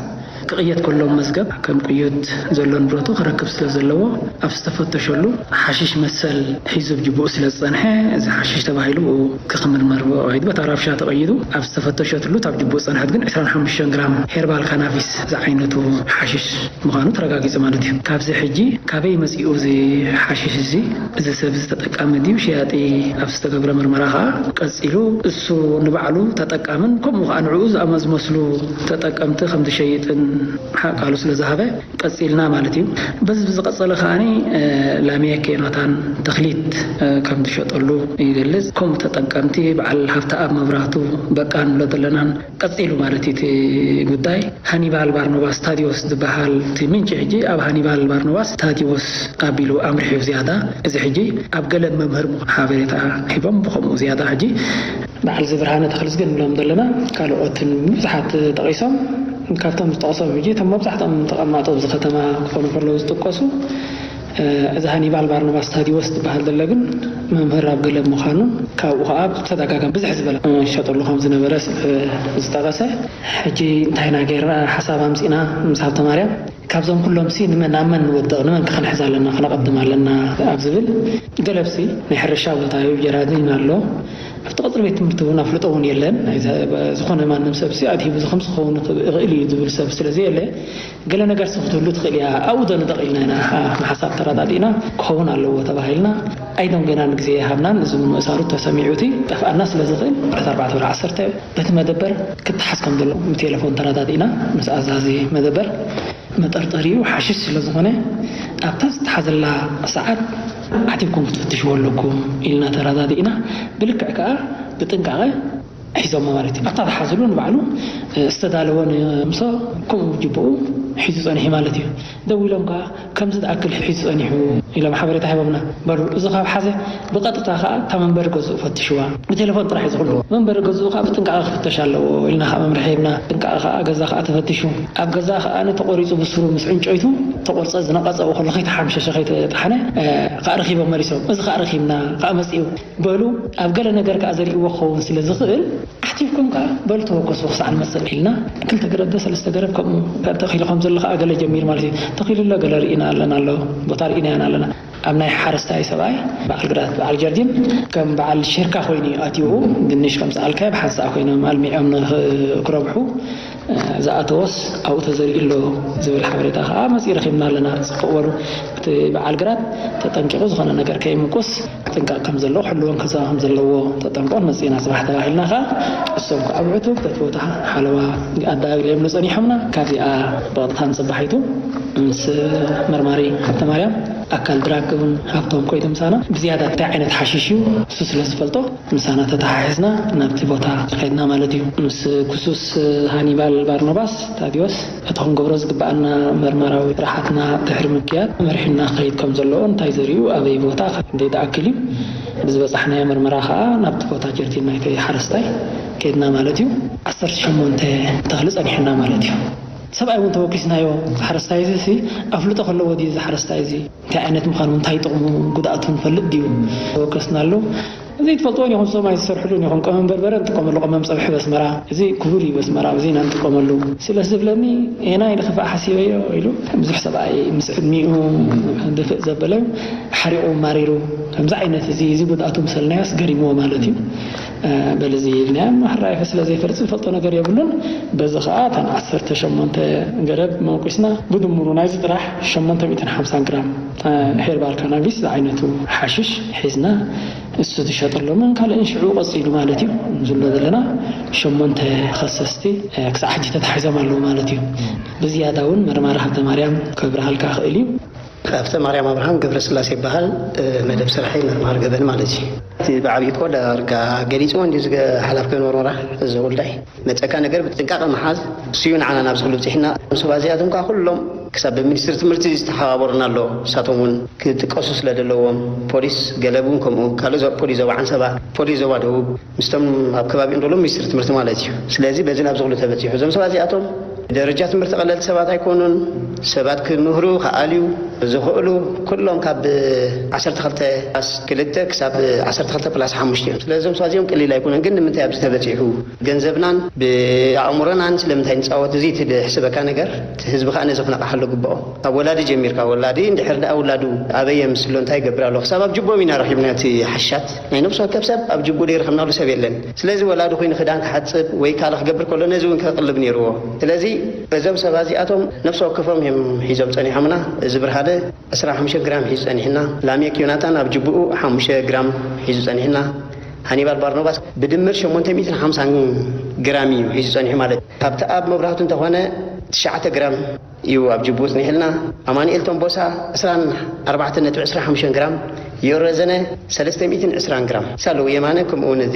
ክቕየድ ከሎ መዝገብ ከም ቅዩድ ዘሎ ንብረቱ ክረክብ ስለ ዘለዎ፣ ኣብ ዝተፈተሸሉ ሓሽሽ መሰል ሒዙ ኣብ ጅቡኡ ስለ ዝጸንሐ፣ እዚ ሓሽሽ ተባሂሉ ብኡ ክኽምርመር ብኡ ከይዱ፣ በታ ራብሻ ተቐይዱ ኣብ ዝተፈተሸትሉ፣ እታ ኣብ ጅቡኡ ዝጸንሐት ግን ዕስራን ሓሙሽተን ግራም ሄርባል ካናቢስ ዝዓይነቱ ሓሽሽ ምዃኑ ተረጋጊጹ ማለት እዩ። ካብዚ ሕጂ ካበይ መጺኡ እዚ ሓሽሽ እዚ? እዚ ሰብ እዚ ተጠቃሚ ድዩ ሸያጢ? ኣብ ዝተገብረ ምርመራ ከኣ ቀጺሉ እሱ ንባዕሉ ተጠቃምን ከምኡ ከኣ ንዕኡ ዝኣመ-፣ ዝመስሉ ተጠቀምቲ ከም ዝሸይጥን ሓ-፣ ቃሉ ስለ ዝሃበ ቀጺልና ማለት እዩ። በዚ ብዝቐጸለ ከኣኒ፣ እ፣ ላሜክ ዮናታን ተኽሊት፣ እ፣ ከም ዝሸጠሉ ይገልጽ። ከምኡ ተጠቀምቲ በዓል ሃብተኣብ መብራህቱ በቃ ንብሎ ዘለናን ቀጺሉ ማለት እዩ እቲ ጉዳይ። ሃኒባል ባርኖባስ ታዲዎስ ዝበሃል እቲ ምንጪ ሕጂ ኣብ ሃኒባል ባርኖባስ ታዲዎስ ኣቢሉ ኣምሪሑ ዝያዳ። እዚ ሕጂ ኣብ ገለ መምህር ምዃኑ ሓበሬታ ሂቦም፣ ብኸምኡ ዝያዳ ሕጂ በዓል እዚ ብርሃነ ተኽልዝጊ ንብሎም ዘለና ካልኦትን ብዙሓት ተጠቒሶም ካብቶም ዝጠቕሶም ሕጂ እቶም መብዛሕትኦም ተቐማጦ ኣብዚ ከተማ ክኾኑ ከለዉ ዝጥቀሱ፣ እዚ ሃኒባል ባርናባስ ታዲዎስ ዝበሃል ዘሎ ግን መምህር ኣብ ገለብ ምዃኑ፣ ካብኡ ከዓ ብተደጋጋሚ ብዝሕ ዝበለ ሸጠሉ ከም ዝነበረ ዝጠቐሰ። ሕጂ እንታይና ገይርና ሓሳብ ኣምፂና ምስ ሃብተ ማርያም ካብዞም ኩሎም ሲ ንመን ናብ መን ንወድቕ፣ ንመን ክንሕዝ ኣለና፣ ክነቐድም ኣለና ኣብ ዝብል፣ ገለብሲ ናይ ሕርሻ ቦታ እዩ፣ ጀራዲን ኣሎ። ኣብቲ ቀፅሪ ቤት ትምህርቲ እውን ኣፍልጦ እውን የለን። ዝኾነ ማንም ሰብ ሲ ኣድሂቡ እዚ ከምዚ ክኸውን ይኽእል እዩ ዝብል ሰብ ስለ ዘየለ፣ ገለ ነገር ሲ ክትህሉ ትኽእል እያ፣ ኣብኡ ዶ ንደቕ ኢልና ኢና፣ ሓ-፣ ሓሳብ ተረዳዲእና ክኸውን ኣለዎ ተባሂልና። ኣይደንጎናን፣ ግዜ ሃብናን። እዚ እውን ምእሳሩ ተሰሚዑ እቲ ጠፍኣና ስለ ዝኽእል፣ ዕለት ኣርባዕተ ወርሒ ዓሰርተ በቲ መደበር ክተሓዝ ከም ዘለዎ ብቴሌፎን ተረዳዲእና ምስ ኣዛዚ መደበር። መጠርጠሪኡ ሓሽሽ ስለ ዝኾነ፣ ኣብታ ዝተሓዘላ ሰዓት ዓቲብኩም ክትፍትሽዎ ኣለኩም ኢልና ተረዳዲእና። ብልክዕ ከኣ ብጥንቃቐ ሒዞሞ ማለት እዩ። ኣብታ ዝሓዝሉ ንባዕሉ ዝተዳለወ ንምሶ ከምኡ ጅብኡ ሒዙ ጸኒሑ ማለት እዩ። ደዊሎም ከኣ ከምዚ ዝኣክል ሒዙ ጸኒሑ ኢሎም ሓበሬታ ሂቦምና። በሉ፣ እዚ ካብ ሓዘ ብቐጥታ ከኣ እታ መንበሪ ገዝኡ ፈትሽዋ። ብቴሌፎን ጥራሕ እዩ ዝኽሉ። መንበሪ ገዝኡ ከኣ ብጥንቃቐ ክፍተሽ ኣለዎ ኢልና ከኣ መምርሒ ሂብና። ጥንቃቐ ከኣ ገዛ ከኣ ተፈቲሹ። ኣብ ገዛ ከኣ ተቖሪጹ ብስሩ ምስ ዕንጨይቱ ተቖርጸ ዝነቐጸ ከሎ ከይተሓምሸሸ ከይተጣሕነ፣ እ፣ ከኣ ረኺቦም መሊሶም። እዚ ከኣ ረኺብና ከኣ መጺኡ። በሉ፣ ኣብ ገለ ነገር ከኣ ዘርእይዎ ክኸውን ስለ ዝኽእል፣ ኣሕቲፍኩም ከኣ በሉ ተወከሱ ክሳዕ ንመጽእ ኢልና ክልተ ገረብ ዶ ሰለስተ ገረብ ከምኡ ተኺሉ ከም ዘሎ ከኣ ገለ ጀሚሩ ማለት እዩ። ተኺሉ ኣሎ፣ ገለ ርኢና ኣለና ኣሎ፣ ቦታ ርኢናዮን ኣለና። ኣብ ናይ ሓረስታይ ሰብኣይ በዓል ግራት በዓል ጀርዲን ከም በዓል ሸርካ ኮይኑ እዩ ኣትዩ። ድንሽ ከም ዝኣልካዮ ብሓንሳእ ኮይኖም ኣልሚዖም ንኽ-፣ ክረብሑ፣ እ፣ ዝኣተወስ ኣብኡ ተዘሪኡ ኣሎ ዝብል ሓበሬታ ከኣ መጺኡ ረኺብና ኣለና። ጽቡቕ በሉ። እቲ በዓል ግራት ተጠንቂቑ ዝኾነ ነገር ከይምቁስ ጥንቃቕ ከም ዘለዎ፣ ክሕልወን ክዛባ ከም ዘለዎ ተጠንቀቑ፣ መጺእና ጽባሕ ተባሂልና ከኣ እሶም ከኣ ኣብ ዕቱብ በቲ ቦታ ሓለዋ ኣደባቢሎምሉ ጸኒሖምና። ካብዚኣ ብቐጥታ ንጽባሒቱ ምስ መርማሪ ሃብተ ማርያም ኣካል ድራግ እውን ሃብቶም ኮይዱ ምሳና ብዝያዳ እንታይ ዓይነት ሓሽሽ እዩ እሱ ስለ ዝፈልጦ ምሳና ተተሓሒዝና ናብቲ ቦታ ከድና ማለት እዩ። ምስ ክሱስ ሃኒባል ባርናባስ ታዲዮስ እቲ ክንገብሮ ዝግብኣና መርማራዊ ስራሓትና ድሕሪ ምክያድ መሪሑና ክኸይድ ከም ዘለዎ፣ እንታይ ዘሪኡ ኣበይ ቦታ ክንደይ ዝኣክል እዩ ብዝበጻሕናዮ መርመራ ከኣ ናብቲ ቦታ ጀርዲን ናይቲ ሓረስታይ ከድና ማለት እዩ። ዓሰርተ ሸሞንተ ተኽሊ ጸኒሑና ማለት እዩ። ሰብኣይ እውን ተወኪስናዮ። እዚ ሓረስታይ እዚ ሲ ኣፍልጦ ከለዎ ድዩ እዚ ሓረስታይ እዚ? እንታይ ዓይነት ምዃኑ፣ እንታይ ጥቕሙ፣ ጉድኣቱ ንፈልጥ ድዩ? ተወከስናሉ። እዚ ትፈልጥዎ ኢኹም፣ እዞም ኣይዝሰርሕሉን ኢኹም። ቀመም በርበረ ንጥቀመሉ፣ ቀመም ጸብሒ በስመራ። እዚ ክቡር እዩ በስመራ፣ እዚ ኢና ንጥቀመሉ። ስለ ዝብለኒ፣ ኤና ኢለ ክፋእ ሓሲበዮ ኢሉ። ብዙሕ ሰብኣይ ምስ ዕድሚኡ ድፍእ ዘበለ ሓሪቑ ማሪሩ። ከምዚ ዓይነት እዚ፣ እዚ ጉድኣቱ ምሰልናዮስ ገሪምዎ ማለት እዩ። እ፣ በል እዚ ኢልናዮ፣ ሕራይ ስለ ዘይፈልጥ ዝፈልጦ ነገር የብሉን። በዚ ኸኣ እተን ዓሰርተ ሸሞንተ ገረብ መንቁስና፣ ብድምሩ ናይዚ ጥራሕ ሸሞንተ ሚእትን ሓምሳን ግራም፣ እ፣ ሄርባል ካናቢስ ዝዓይነቱ ሓሽሽ ሒዝና፣ እሱ ዝሸጠሎምን ካልእን ሽዑ ቀጺሉ ማለት እዩ። ንዝብሎ ዘለና ሸሞንተ ተኸሰስቲ፣ እ፣ ክሳዕ ሕጂ ተታሒዞም ኣለዉ ማለት እዩ። ብዝያዳ እውን መርማሪ ሃብተ ማርያም ከብርሃልካ ክእል እዩ። ሃብተ ማርያም ኣብርሃም ገብረስላሴ ይበሃል። እ፣ መደብ ስርሐይ መርማሪ ገበን ማለት እዩ። እቲ ብዓብዪ እኮ ዳርጋ ገሊፅዎ እንዲ ዝገ-፣ ሓላፊ ገበን መርመራ እዚ ጉዳይ። መፀካ ነገር ብጥንቃቐ ምሓዝ፣ እሱ እዩ ንዓና ናብዚ ኩሉ ኣብፂሕና። እዞም ሰባት እዚኣቶም ከዓ ኩሎም ክሳብ ብሚኒስትሪ ትምህርቲ ዝተሓባበሩና ኣሎ። ንሳቶም እውን ክጥቀሱ ስለ ዘለዎም፣ ፖሊስ ገለብ እውን ከምኡ፣ ካልእ ዞ-፣ ፖሊስ ዞባ ዓንሰባ፣ ፖሊስ ዞባ ደቡብ፣ ምስቶም ኣብ ከባቢኦም ዘለዉ ሚኒስትሪ ትምህርቲ ማለት እዩ። ስለዚ በዚ ናብዚ ኩሉ ተበፂሑ። እዞም ሰባት እዚኣቶም ደረጃ ትምህርቲ ቀለልቲ ሰባት ኣይኮኑን። ሰባት ክምህሩ ክኣልዩ ዝኽእሉ ኩሎም ካብ ዓሰርተ ክልተ ፕላስ ክልተ ክሳብ ዓሰርተ ክልተ ፕላስ ሓሙሽተ እዮም። ስለዚ እዞም ሰባት እዚኦም ቀሊል ኣይኮኑን። ግን ንምንታይ ኣብዚ ተበፂሑ? ገንዘብናን ብኣእምሮናን ስለምንታይ ንፃወት? እዚ እቲ ዝሕስበካ ነገር፣ እቲ ህዝቢ ከዓ ነዚ ክነቕሓሉ ግብኦ። ካብ ወላዲ ጀሚርካ፣ ወላዲ እንድሕር ደኣ ውላዱ ኣበይ የምስሎ፣ እንታይ ይገብር ኣሎ? ክሳብ ኣብ ጅቦም ኢና ረኺብና እቲ ሓሻት። ናይ ነፍሲ ወከፍ ሰብ ኣብ ጅቡ ዘይረኸብናሉ ሰብ የለን። ስለዚ ወላዲ ኮይኑ ክዳን ክሓጽብ ወይ ካልእ ክገብር ከሎ ነዚ እውን ከቕልብ ነይርዎ። ስለዚ እዞም ሰባት እዚኣቶም ነፍሲ ወከፎም እዮም ሒዞም ጸኒሖምና። እዚ ብርሃነ ዕስራን ሓሙሽተን ግራም ሒዙ ጸኒሕና። ላሜክ ዮናታን ኣብ ጅቡኡ ሓሙሽተ ግራም ሒዙ ጸኒሕና። ሃኒባል ባርኖባስ ብድምር ሸሞንተ ሚእትን ሓምሳን ግራም እዩ ሒዙ ጸኒሑ ማለት እዩ። ካብቲ ኣብ መብራህቱ እንተኾነ ትሽዓተ ግራም እዩ ኣብ ጅቡኡ ጽኒሕልና። ኣማኑኤል ቶምቦሳ ዕስራን ኣርባዕተን ነጥቢ ዕስራን ሓሙሽተን ግራም፣ ዮረዘነ ሰለስተ ሚእትን ዕስራን ግራም፣ ሳለዉ የማነ፣ ከምኡ እውን እዚ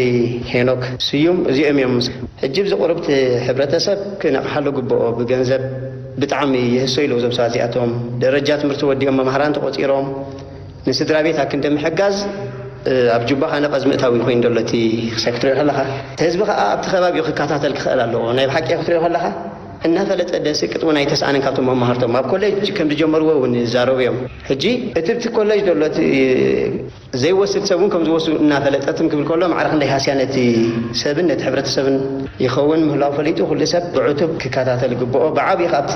ሄኖክ ስዩም፣ እዚኦም እዮም። ሕጂ ብዚ ቁሩብ እቲ ሕብረተሰብ ክነቕሓሉ ግብኦ። ብገንዘብ ብጣዕሚ ይህሰ ኢሉ እዞም ሰባት እዚኣቶም ደረጃ ትምህርቲ ወዲኦም መምሃራን ተቖጺሮም ንስድራ ቤት ኣክንዲ ምሕጋዝ፣ እ፣ ኣብ ጁባ ኸኣ ነቐዝ ምእታው እዩ ኮይኑ ዘሎ እቲ ክሳይ ክትሪኦ ከለኻ። እቲ ህዝቢ ኸኣ ኣብቲ ከባቢኡ ክከታተል ክኽእል ኣለዎ። ናይ ብሓቂ ክትሪኦ ከለኻ እናፈለጠ ደስቅጥ እውን ኣይተስኣንን ካብቶም መማህርቶም። ኣብ ኮሌጅ ከም ዝጀመርዎ እውን ይዛረቡ እዮም። ሕጂ እቲ ኣብቲ ኮሌጅ ዘሎ እቲ ዘይወስድ ሰብ እውን ከም ዝወስዱ እናፈለጠ ትም ክብል ከሎ ማዕረ ክንደይ ሃስያ ነቲ ሰብን ነቲ ሕብረተሰብን ይኸውን ምህላው ፈሊጡ ኩሉ ሰብ ብዕቱብ ክከታተል ይግብኦ። ብዓብዪ ካብቲ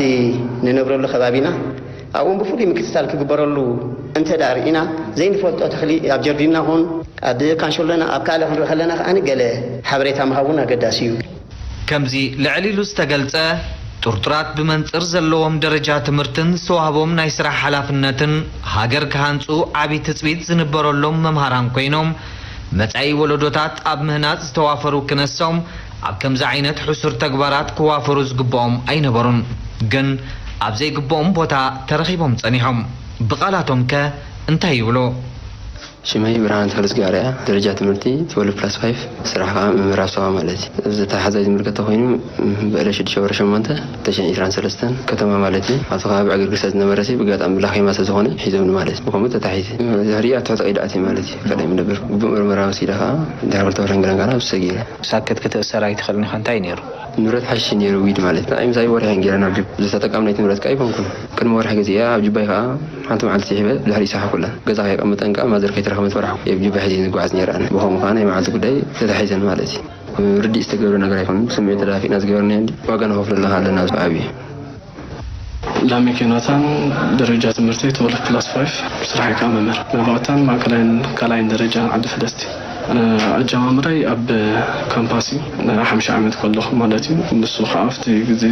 ንነብረሉ ከባቢና ኣብኡን ብፍሉይ ምክትታል ክግበረሉ እንተ ደኣ ርኢና ዘይንፈልጦ ተኽሊ ኣብ ጀርዲንና ኹን ኣብ ካንሸሎና ኣብ ካልእ ክንርኢ ከለና ከኣ ገለ ሓበሬታ ምሃቡን ኣገዳሲ እዩ። ከምዚ ልዕል ኢሉ ዝተገልጸ ጥርጡራት ብመንጽር ዘለዎም ደረጃ ትምህርትን ዝተዋህቦም ናይ ስራሕ ሓላፍነትን ሃገር ክሃንጹ ዓቢ ትጽቢት ዝንበረሎም መምሃራን ኮይኖም መጻኢ ወለዶታት ኣብ ምህናጽ ዝተዋፈሩ ክነሶም ኣብ ከምዚ ዓይነት ሕሱር ተግባራት ክዋፈሩ ዝግብኦም ኣይነበሩን። ግን ኣብ ዘይግብኦም ቦታ ተረኺቦም ጸኒሖም። ብቓላቶም ከ እንታይ ይብሉ? ሽመይ ብርሃን ተክለስጋርያ ደረጃ ትምህርቲ ትወልድ ፕላስ ፋይፍ ስራሕ ከዓ መምህር ኣስዋ ማለት እዩ። እዚ ተሓዛይ ዝምልከተ ኮይኑ በዕለ ሽዱሽተ ወረ ሸሞንተ ክልተ ሽሕን ዕስራን ሰለስተን ከተማ ማለት እዩ። ኣብቲ ከባቢ ዕግርግር ስለ ዝነበረ ሲ ብጋጣሚ ብላኼማ ስለ ዝኾነ ሒዞምኒ ማለት እዩ። ብኸምኡ ተታሒዘ ድሕሪ ኣብ ትሕቲ ቀይዲ ኣትየ ማለት እዩ። ካልኣይ ምነብር ግቡእ ምርመራ ወሲደ ከዓ ድሕሪ ክልተ ወርሒ ገለን ከዓ ናብ ሰጊረ። ሳክት ክትእሰር ኣይትኽእልን ኢኻ እንታይ ነይሩ? ንብረት ሓሽሽ ነይሩ ዊድ ማለት ንዓይ ምሳይ ወርሒ ገይረ ናብ ጅብ ዝተጠቀምናይቲ ንብረት ከዓ ኣይኮንኩን። ቅድሚ ወርሒ ገዚአ ኣብ ጅባይ ከዓ ሓንቲ መዓልቲ ስሒበ ድሕሪኡ ሰሓብኩለን። ገዛ ከይቀምጠን ከኣ ማዘር ከይትረኽበን ፈራሕኩ። ኣብ ጅባ ሒዘ ንጓዓዝ ነይረ ኣነ። ብኸምኡ ከኣ ናይ መዓልቲ ጉዳይ ተታሒዘን ማለት እዩ። ርድኢት ዝተገብረ ነገር ኣይኮነን። ብስምዒት ተዳፊእና ዝገበርናዮ እንድዩ። ዋጋ ንኸፍለሉ ከኣ ኣለና ኣብዚ ከባቢ። ላሜክ ዮናታን ደረጃ ትምህርተይ ትወልድ ፕላስ ፋይፍ ስራሐይ ከኣ መምህር መባእታን ማእከላይን ካልኣይን ደረጃ ዓዲ ፈለስቲ። ኣጀማምራይ ኣብ ካምፓስ እዩ፣ ሓምሻ ዓመት ከለኹ ማለት እዩ። ንሱ ከዓ ኣብቲ ግዜ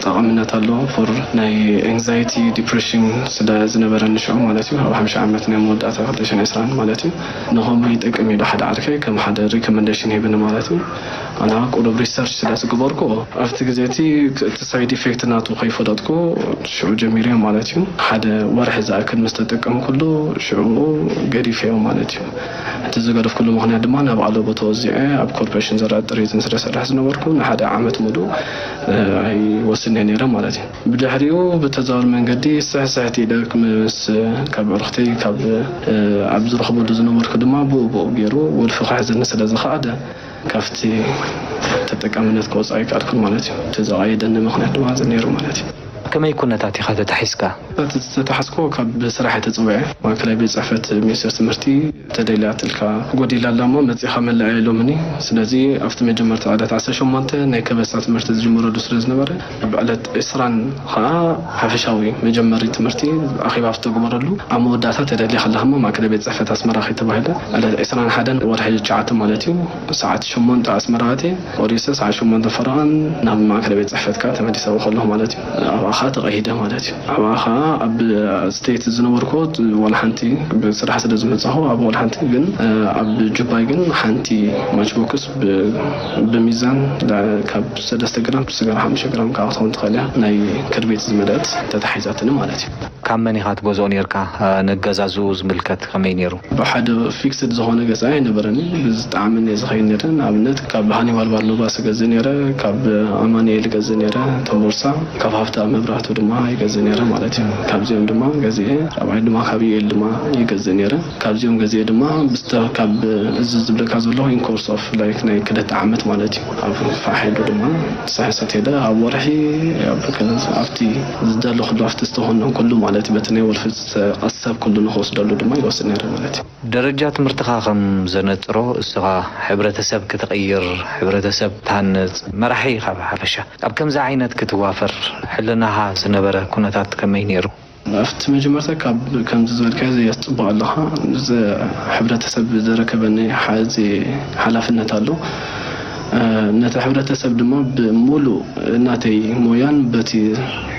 ጠቓምነት ኣለዎ ፎር ናይ ኤንግዛይቲ ዲፕሬሽን ስለ ዝነበረኒ ሽዑ ማለት እዩ። ኣብ ሓምሻ ዓመት ናይ መወዳእታ ክልተ ሽሕን ዕስራን ማለት እዩ። ንኸምኡ ይጠቅም ኢሉ ሓደ ዓርከይ ከም ሓደ ሪኮመንዴሽን ሂብኒ ማለት እዩ። ኣነ ቁሩብ ሪሰርች ስለ ዝገበርኩ ኣብቲ ግዜ እቲ እቲ ሳይድ ኢፌክት ናቱ ከይፈለጥኩ ሽዑ ጀሚረ ማለት እዩ። ሓደ ወርሒ ዝኣክል ምስ ተጠቀምኩሉ ሽዑ ገዲፈዮ ማለት እዩ። እቲ ዝገደፍኩሉ ምኽንያት ድማ ናብ ኣለቦ ተወዚዐ ኣብ ኮርፖሬሽን ዘርኢ ጥሪዝን ስለ ዝሰርሕ ዝነበርኩ ንሓደ ዓመት ሙሉእ ኣይወስን እየ ነይረ ማለት እዩ። ብድሕሪኡ ብተዘዋዋሪ መንገዲ ስሕስሕት ኢለ ምስ ካብ ኣዕሩኽተይ ካብ ኣብ ዝረኽበሉ ዝነበርኩ ድማ ብኡ ብኡ ገይሩ ወልፊ ክሕዘኒ ስለ ዝኸኣለ ካብቲ ተጠቃምነት ክወጽእ ኣይከኣልኩን ማለት እዩ። እቲ ዘቐየደኒ ምኽንያት ድማ እዚ ነይሩ ማለት እዩ። ከመይ ኩነታት ኢኻ ተታሒዝካ? እቲ ዝተታሕዝኮ ካብ ስራሕ እየ ተጸዊዐ። ማእከላይ ቤት ጽሕፈት ሚኒስቴር ትምህርቲ ተደልያትልካ ጎዲላ ኣላ እሞ መጺኻ መለኣያ ኢሎምኒ። ስለዚ ኣብቲ መጀመርታ ዕለት ዓሰርተ ሸሞንተ ናይ ከበሳ ትምህርቲ ዝጅምረሉ ስለ ዝነበረ ኣብ ዕለት ዕስራን ኸዓ ሓፈሻዊ መጀመሪ ትምህርቲ ኣኼባ ዝተግበረሉ ኣብ መወዳእታ ተደልያ ከለኻ እሞ ማእከላይ ቤት ጽሕፈት ኣስመራ ከይተባሂለ ዕለት ዕስራን ሓደን ወርሒ ትሽዓተ ማለት እዩ። ሰዓት ሸሞንተ ኣስመራ ኣትየ፣ ቆሪሰ ሰዓት ሸሞንተ ፈረቓን ናብ ማእከላይ ቤት ጽሕፈት ከኣ ተመሊሰ ኣብኡ ከለኹ ማለት እዩ። ኣብኣ ከኣ ተቐይደ ማለት እዩ። ኣብኣ ከኣ ኣብ ስቴት ዝነበርኩ ዋላ ሓንቲ ብስራሕ ስለ ዝመጻኹ ኣብ ዋላ ሓንቲ ግን ኣብ ጁባይ ግን ሓንቲ ማች ቦክስ ብ- ብሚዛን ካብ ሰለስተ ግራም ክሳብ ሓሙሽተ ግራም ከኣ ክትኸውን ትኽእል እያ ናይ ክርቢት ዝመልአት ተታሒዛትኒ ማለት እዩ። ካብ መን ኢኻ ትገዝኦ ኔርካ ንገዛዝኡ ዝምልከት ከመይ ኔሩ? ብሓደ ፊክስድ ዝኾነ ገዛ ኣይነበረንን። ብዝጠዓመኒ እየ ዝኸይድ ነይረ። ንኣብነት ካብ ሃኒባል ባርኖባስ እገዝእ ነይረ፣ ካብ ኣማኑኤል እገዝእ ነይረ፣ ተምቦርሳ፣ ካብ ሃፍታ መብራህቱ ድማ ይገዝእ ነይረ ማለት እዩ። ካብዚኦም ድማ ገዚኤ፣ ራብዓይ ድማ ካብ ዩኤል ድማ ይገዝእ ነይረ። ካብዚኦም ገዚኤ ድማ ብስተ ካብ እዚ ዝብለካ ዘለኹ ኢን ኮርስ ኦፍ ላይክ ናይ ክልተ ዓመት ማለት እዩ። ኣብ ፋሕ ኢሉ ድማ ሳሕሳት ኢለ ኣብ ወርሒ ኣብቲ ዝደለኹሉ ኣብቲ ዝተኾነንኩሉ ማለት እዩ በቲ ናይ ወልፊ ዝቐሰብኩሉ ንኽወስደሉ ድማ ይወስድ ነይረ ማለት እዩ። ደረጃ ትምህርትኻ ከም ዘነጽሮ እስኻ ሕብረተሰብ ክትቕይር፣ ሕብረተሰብ ትሃንጽ መራሒ ኢኻ ብሓፈሻ። ኣብ ከምዚ ዓይነት ክትዋፈር ሕልናኻ ዝነበረ ኩነታት ከመይ ነይሩ? ኣብቲ መጀመርታ ካብ ከምዚ ዝበልካዮ ዘየስጽቦ ኣለኻ እዚ ሕብረተሰብ ዘረከበኒ ሓዚ ሓላፍነት ኣሎ። ነቲ ሕብረተሰብ ድማ ብምሉእ ናተይ ሞያን በቲ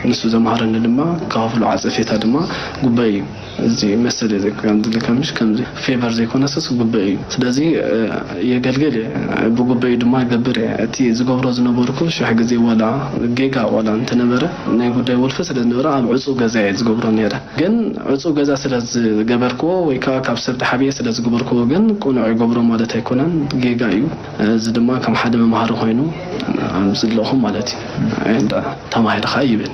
ንሱ ዘምሃረኒ ድማ ክኸፍሎ ዓጸፌታ ድማ ጉባኤ እዩ። እዚ መሰል እዩ ዘይኮን ዝልካ ምሽ ከምዚ ፌቨር ዘይኮነስስ ጉባኤ እዩ። ስለዚ የገልግል እየ ብጉባኤ ድማ ይገብር እየ። እቲ ዝገብሮ ዝነበርኩ ሽሕ ግዜ ዋላ ጌጋ ዋላ እንተነበረ ናይ ጉዳይ ወልፊ ስለ ዝነበረ ኣብ ዕፁ ገዛ እየ ዝገብሮ ነይረ። ግን ዕፁ ገዛ ስለ ዝገበርክዎ ወይ ከዓ ካብ ሰብ ተሓብየ ስለ ዝገበርክዎ ግን ቅኑዕ ይገብሮ ማለት ኣይኮነን፣ ጌጋ እዩ። እዚ ድማ ከም ሓደ መምሃሪ ኮይኑ ኣብዚ ኣለኹ ማለት እዩ። እንዳ ተማሂርካ ይብል።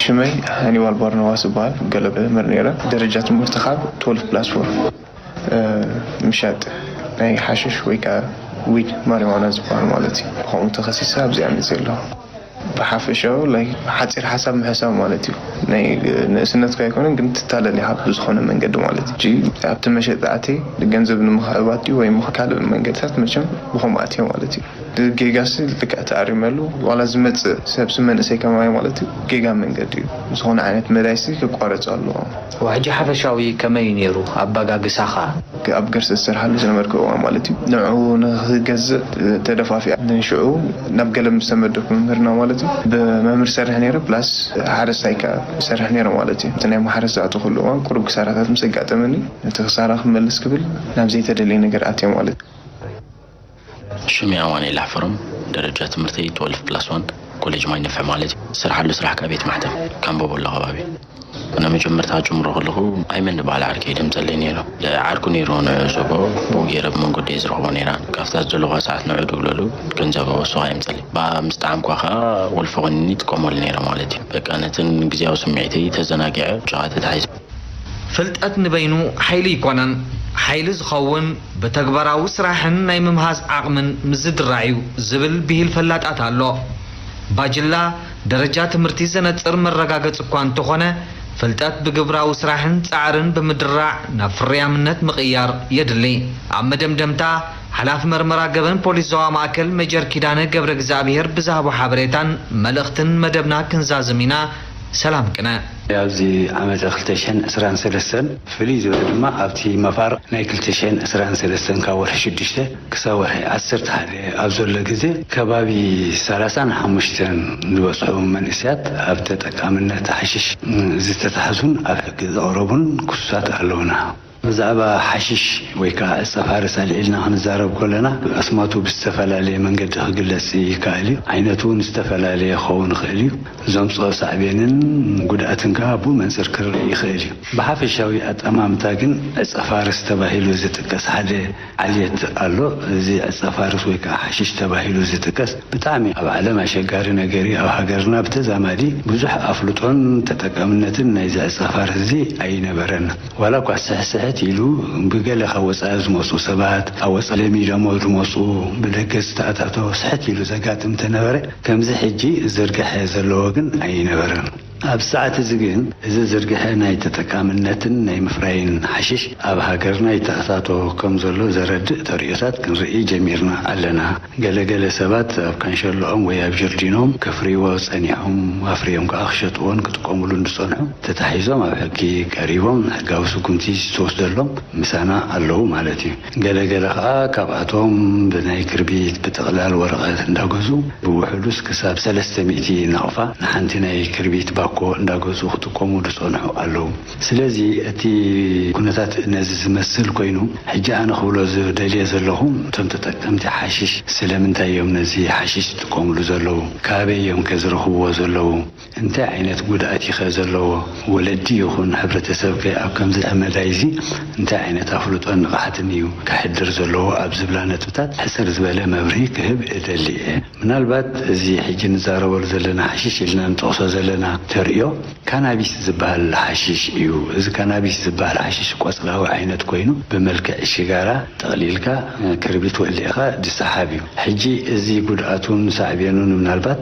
ሽመይ ሃኒባል ባርኖባስ እበሃል። ገለ ብምህር ነይረ። ደረጃ ትምህርቲ ካብ ትወልቭ ፕላስ ፎር ምሻጥ ናይ ሓሽሽ ወይ ከዓ ዊድ ማሪዋና ዝበሃል ማለት እዩ። ብኸምኡ ተኸሲሰ ኣብዚኣ መፅየ ኣለኹ። ብሓፈሻዊ፣ like፣ ሓፂር ሓሳብ ምሕሳብ ማለት እዩ። ናይ ንእስነትካ ኣይኮነን፣ ግን ትታለል ኢኻ ብዝኾነ መንገዲ ማለት እዩ። ሕጂ ኣብቲ መሸጣ ኣትየ ገንዘብ ንምኽዕባት ድዩ ወይ ካልእ መንገድታት፣ መቸም ብኸምኡ ኣትየ ማለት እዩ። ጌጋሲ ልክዕ ተኣሪመሉ፣ ዋላ ዝመጽእ ሰብሲ መንእሰይ ከማይ ማለት እዩ፣ ጌጋ መንገዲ እዩ። ዝኾነ ዓይነት መዳይሲ ክቋረጽ ኣለዎ። ሕጂ ሓፈሻዊ ከመይ እዩ ነይሩ ኣባጋግሳኻ? ኣብ ገርሰ ዝሰርሓሉ ዝነበርኩ እዋን ማለት እዩ፣ ንዕኡ ንኽገዝእ ተደፋፊኣ፣ ንሽዑ ናብ ገለ ምስ ተመደብኩ መምህርና ማለት እዩ፣ ብመምህር ሰርሕ ነይረ፣ ፕላስ ሓረስታይ ከኣ ሰርሕ ነይረ ማለት እዩ። እቲ ናይ ማሕረስ ዝኣተኹሉ እዋን ቁሩብ ክሳራታት ምስ ኣጋጠመኒ፣ እቲ ክሳራ ክመልስ ክብል ናብ ዘይተደልየ ነገር ኣትየ ማለት እዩ። ሽመይ ኣማኑኤል ኣሕፈሮም፣ ደረጃ ትምህርተይ ትወልፍ ፕላስ ዋን፣ ኮሌጅ ማይ ነፍሒ ማለት እዩ። ዝሰርሓሉ ስራሕ ከኣ ቤት ማሕተም፣ ካምቦ ቦሎ ከባቢ። ንመጀመርታ ክጅምሮ ከለኹ ኣይመን ዝበሃል ዓርከይ ደምጸለይ ነይሩ። ዓርኩ ነይሩ ንዕኡ ሰብኦ፣ ብኡ ገይረ ብመንገዲ እየ ዝረኽቦ ነይረ። ካብታ ዝደለኹዋ ሰዓት ንዕኡ ድውለሉ፣ ገንዘብ ወስኻ የምጸለይ። ብኣ ምስ ጠዓምኳ ከኣ ወልፊ ኮይኑኒ ይጥቀመሉ ነይረ ማለት እዩ። በቃ ነተን ግዝያዊ ስምዒተይ ተዘናጊዐ ብጀኻ ተታሒዘ። ፍልጠት ንበይኑ ሓይሊ ኣይኮነን፣ ሓይሊ ዝኸውን ብተግባራዊ ስራሕን ናይ ምምሃዝ ዓቕምን ምስ ዝድራዕ እዩ ዝብል ብሂል ፈላጣት ኣሎ። ባጅላ ደረጃ ትምህርቲ ዘነጽር መረጋገጺ እኳ እንተኾነ፣ ፍልጠት ብግብራዊ ስራሕን ጻዕርን ብምድራዕ ናብ ፍርያምነት ምቕያር የድሊ። ኣብ መደምደምታ፣ ሓላፊ መርመራ ገበን ፖሊስ ዞባ ማእከል ሜጀር ኪዳነ ገብረእግዚኣብሄር ብዝሃቦ ሓበሬታን መልእኽትን መደብና ክንዛዝም ኢና። ሰላም ቅነ። ኣብዚ ዓመተ ክልተ ሽሕን ዕስራን ሰለስተን፣ ፍልይ ዝበለ ድማ ኣብቲ መፋርቕ ናይ ክልተ ሽሕን ዕስራን ሰለስተን ካብ ወርሒ ሽዱሽተ ክሳብ ወርሒ ዓሰርተ ሓደ ኣብ ዘሎ ግዜ፣ ከባቢ ሰላሳን ሓሙሽተን ዝበጽሑ መንእሰያት ኣብ ተጠቃምነት ሓሽሽ ዝተታሕዙን ኣብ ሕጊ ዝቐረቡን ክሱሳት ኣለውና። ብዛዕባ ሓሽሽ ወይ ከዓ ዕጸ ፋርስ ኣልዒልና ክንዛረብ ከለና፣ ኣስማቱ ብዝተፈላለየ መንገዲ ክግለጽ ይከኣል እዩ። ዓይነቱ እውን ዝተፈላለየ ክኸውን ይኽእል እዩ። ዘምጽኦ ሳዕቤንን ጉድኣትን ከዓ ብኡ መንጽር ክረእ ይኽእል እዩ። ብሓፈሻዊ ኣጠማምታ ግን ዕጸ ፋርስ ተባሂሉ ዝጥቀስ ሓደ ዓልየት ኣሎ። እዚ ዕጸ ፋርስ ወይ ከዓ ሓሽሽ ተባሂሉ ዝጥቀስ ብጣዕሚ ኣብ ዓለም ኣሸጋሪ ነገር እዩ። ኣብ ሃገርና ብተዛማዲ ብዙሕ ኣፍልጦን ተጠቃምነትን ናይዚ ዕጸ ፋርስ እዚ ኣይነበረን። ዋላ እኳ ስሕስሕት ኢሉ ብገለ ካብ ወጻኢ ዝመጹ ሰባት፣ ካብ ወጻኢ ለሚዶሞ ዝመጹ ብደገ ዝተኣታተወ ስሕት ኢሉ ዘጋጥም እንተነበረ፣ ከምዚ ሕጂ ዝርግሐ ዘለዎ ግን ኣይነበረን። ኣብ ሰዓት እዚ ግን እዚ ዝርግሐ ናይ ተጠቃምነትን ናይ ምፍራይን ሓሽሽ ኣብ ሃገርና ይተኣታቶ ከም ዘሎ ዘረድእ ተርእዮታት ክንርኢ ጀሚርና ኣለና። ገለ ገለ ሰባት ኣብ ካንሸሎኦም ወይ ኣብ ጀርዲኖም ከፍርይዎ ጸኒሖም፣ ኣፍርዮም ከኣ ክሸጥዎን ክጥቀምሉን ዝጸንሑ ተታሒዞም ኣብ ሕጊ ቀሪቦም ሕጋዊ ስጉምቲ ዝተወስደሎም ምሳና ኣለዉ ማለት እዩ። ገለ ገለ ከኣ ካብኣቶም ብናይ ክርቢት ብጥቕላል ወረቐት እንዳገዙ ብውሕሉስ ክሳብ ሰለስተ ሚእቲ ናቕፋ ንሓንቲ ናይ ክርቢት ባኮ እንዳገዙ ክጥቀሙ ዝጸንሑ ኣለዉ። ስለዚ እቲ ኩነታት ነዚ ዝመስል ኮይኑ፣ ሕጂ ኣነ ክብሎ ዝደልየ ዘለኹ፣ እቶም ተጠቀምቲ ሓሽሽ ስለምንታይ እዮም ነዚ ሓሽሽ ዝጥቀምሉ ዘለዉ? ካበይ እዮም ከ ዝረኽብዎ ዘለዉ? እንታይ ዓይነት ጉድኣት እዩ ከ ዘለዎ? ወለዲ ይኹን ሕብረተሰብ ከ ኣብ ከምዚ መዳይ እዚ እንታይ ዓይነት ኣፍልጦን ንቕሓትን እዩ ከሕድር ዘለዎ? ኣብ ዝብላ ነጥብታት ሕጽር ዝበለ መብርሂ ክህብ እደሊ እየ። ምናልባት እዚ ሕጂ ንዛረበሉ ዘለና ሓሽሽ ኢልና ንጠቕሶ ዘለና ተርእዮ ካናቢስ ዝበሃል ሓሽሽ እዩ። እዚ ካናቢስ ዝበሃል ሓሽሽ ቆጽላዊ ዓይነት ኮይኑ ብመልክዕ ሽጋራ ጠቕሊልካ ክርቢት ወሊዕኻ ዝሰሓብ እዩ። ሕጂ እዚ ጉድኣቱን ሳዕቤኑን ምናልባት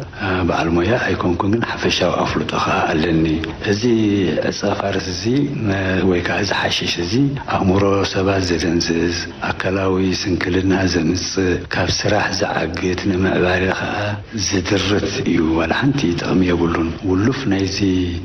በዓል ሞያ ኣይኮንኩን፣ ግን ሓፈሻዊ ኣፍልጦ ከኣ ኣለኒ። እዚ ዕጸ ፋርስ እዚ ወይ ከኣ እዚ ሓሽሽ እዚ ኣእምሮ ሰባት ዘደንዝዝ፣ ኣካላዊ ስንክልና ዘምጽእ፣ ካብ ስራሕ ዝዓግት፣ ንምዕባለ ከኣ ዝድርት እዩ። ዋላ ሓንቲ ጥቕሚ የብሉን። ውሉፍ ናይዚ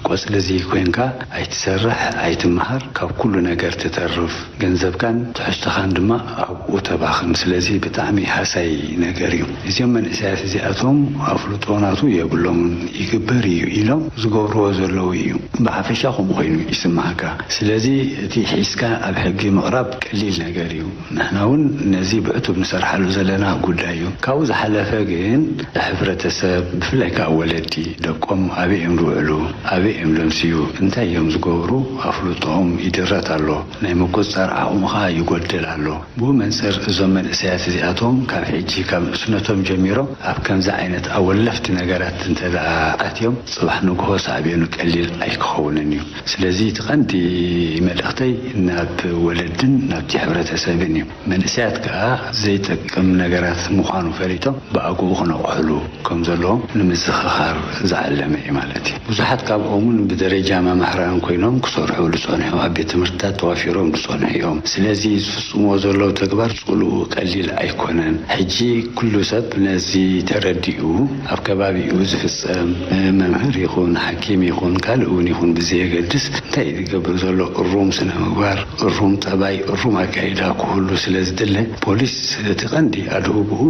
ቆጽሊ እዚ ኮይንካ ኣይትሰርሕ፣ ኣይትመሃር፣ ካብ ኩሉ ነገር ትተርፍ። ገንዘብካን ትሕዝቶኻን ድማ ኣብኡ ተባኽን። ስለዚ ብጣዕሚ ሃሳይ ነገር እዩ። እዚኦም መንእሰያት እዚኣቶም ኣፍልጦ ናቱ የብሎምን፣ ይግበር እዩ ኢሎም ዝገብርዎ ዘለዉ እዩ። ብሓፈሻ ከምኡ ኮይኑ ይስምዓካ። ስለዚ እቲ ሒዝካ ኣብ ሕጊ ምቕራብ ቀሊል ነገር እዩ። ንሕና እውን ነዚ ብዕቱብ ንሰርሓሉ ዘለና ጉዳይ እዩ። ካብኡ ዝሓለፈ ግን ሕብረተሰብ ብፍላይ ከዓ ወለዲ ደቆም ኣበይ እዮም ዝውዕሉ? ኣበይ እዮም ደምስዩ? እንታይ እዮም ዝገብሩ? ኣፍልጦኦም ይድረት ኣሎ። ናይ ምቁጽጻር ዓቕሙ ኸኣ ይጎድል ኣሎ። ብኡ መንጽር እዞም መንእሰያት እዚኣቶም ካብ ሕጂ ካብ ንእስነቶም ጀሚሮም ኣብ ከምዚ ዓይነት ኣወለፍቲ ነገራት እንተ ደኣ ኣትዮም፣ ጽባሕ ንግሆ ሳዕቤኑ ቀሊል ኣይክኸውንን እዩ። ስለዚ እቲ ቀንዲ መልእኽተይ ናብ ወለድን ናብቲ ሕብረተሰብን እዩ። መንእሰያት ከኣ ዘይጠቅም ነገራት ምዃኑ ፈሊጦም ብኣግኡ ክነቕሕሉ ከም ዘለዎም ንምዝኽኻር ዝዓለመ እዩ ማለት እዩ። ብዙሓት ካብኦም እውን ብደረጃ መማህራን ኮይኖም ክሰርሑ ዝጸንሑ፣ ኣብ ቤት ትምህርትታት ተዋፊሮም ዝጸንሑ እዮም። ስለዚ ዝፍጽምዎ ዘለዉ ተግባር ጽልኡ ቀሊል ኣይኮነን። ሕጂ ኩሉ ሰብ ነዚ ተረዲኡ ኣብ ከባቢኡ ዝፍጸም፣ መምህር ይኹን ሓኪም ይኹን ካልእ እውን ይኹን ብዘየገድስ፣ እንታይ እዩ ዝገብር ዘሎ? እሩም ስነ ምግባር፣ እሩም ጠባይ፣ እሩም ኣካይዳ ክህሉ ስለ ዝድለ፣ ፖሊስ እቲ ቀንዲ ኣድህቦኡ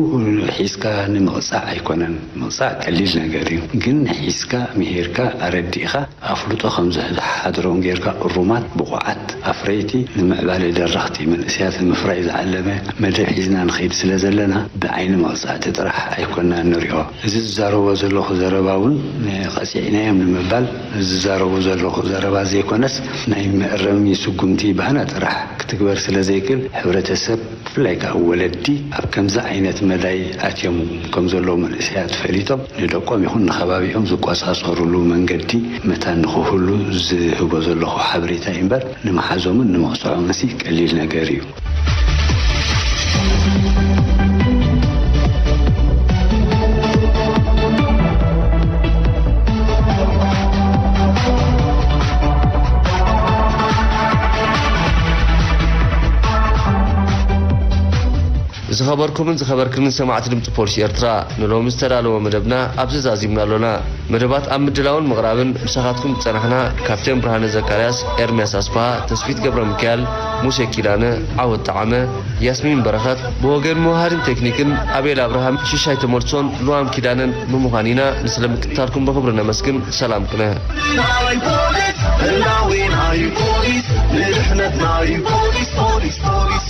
ሒዝካ ንምቕጻዕ ኣይኮነን። ምቕጻዕ ቀሊል ነገር እዩ፣ ግን ሒዝካ ምሂርካ ኣረዲእኻ ኣፍልጦ ከም ዝሓድሮም ጌርካ እሩማት፣ ብቑዓት፣ ኣፍረይቲ፣ ንምዕባለ ደረኽቲ መንእሰያት ንምፍራይ ዝዓለመ መደብ ሒዝና ንኸይድ ስለ ዘለና፣ ብዓይኒ መቕጻዕቲ ጥራሕ ኣይኮናን ንሪኦ። እዚ ዝዛረቦ ዘለኹ ዘረባ እውን ቀጺዕናዮም ንምባል ዝዛረቦ ዘለኹ ዘረባ ዘይኮነስ፣ ናይ መእረሚ ስጉምቲ ብኣና ጥራሕ ክትግበር ስለ ዘይክእል፣ ሕብረተሰብ ብፍላይ ከኣ ወለዲ ኣብ ከምዚ ዓይነት መዳይ ኣትዮም ከም ዘለዉ መንእሰያት ፈሊጦም ንደቆም ይኹን ንከባቢኦም ዝቆጻጸሩሉ መንገዲ መታን ንኽህሉ ዝህቦ ዘለኹ ሓበሬታ እዩ እምበር፣ ንምሓዞምን ንምቕጽዖምንሲ ቀሊል ነገር እዩ። ዝኸበርኩምን ዝኸበርክንን ሰማዕቲ ድምፂ ፖሊስ ኤርትራ፣ ንሎሚ ዝተዳለወ መደብና ኣብዚ ዛዚምና ኣሎና። መደባት ኣብ ምድላውን ምቕራብን ምሳኻትኩም ዝጸናሕና ካፕቴን ብርሃነ ዘካርያስ፣ ኤርምያስ ኣስፍሃ፣ ተስፊት ገብረ ሚካኤል፣ ሙሴ ኪዳነ፣ ዓወት ጠዓመ፣ ያስሚን በረኸት፣ ብወገን መውሃድን ቴክኒክን ኣቤል ኣብርሃም፣ ሽሻይ ተመልሶን ልዋም ኪዳነን ብምዃን ኢና። ንስለ ምክትታልኩም ብኽብሪ ነመስግን። ሰላም ቅነ። ናይ ፖሊስ፣ ህላዌ ናይ ፖሊስ፣ ንድሕነት ናይ ፖሊስ፣ ፖሊስ፣ ፖሊስ።